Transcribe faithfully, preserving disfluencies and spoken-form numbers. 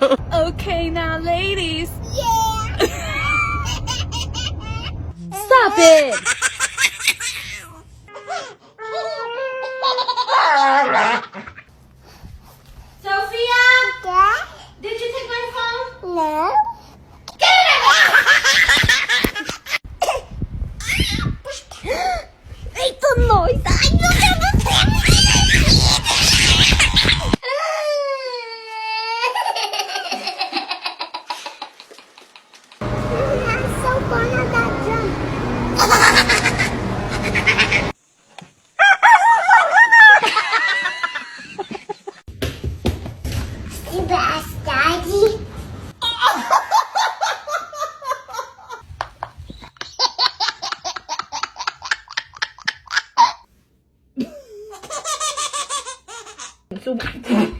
Okay, now ladies. Stop it! Sophia! Did you take my phone? No. Itu noise aja. Sumpah.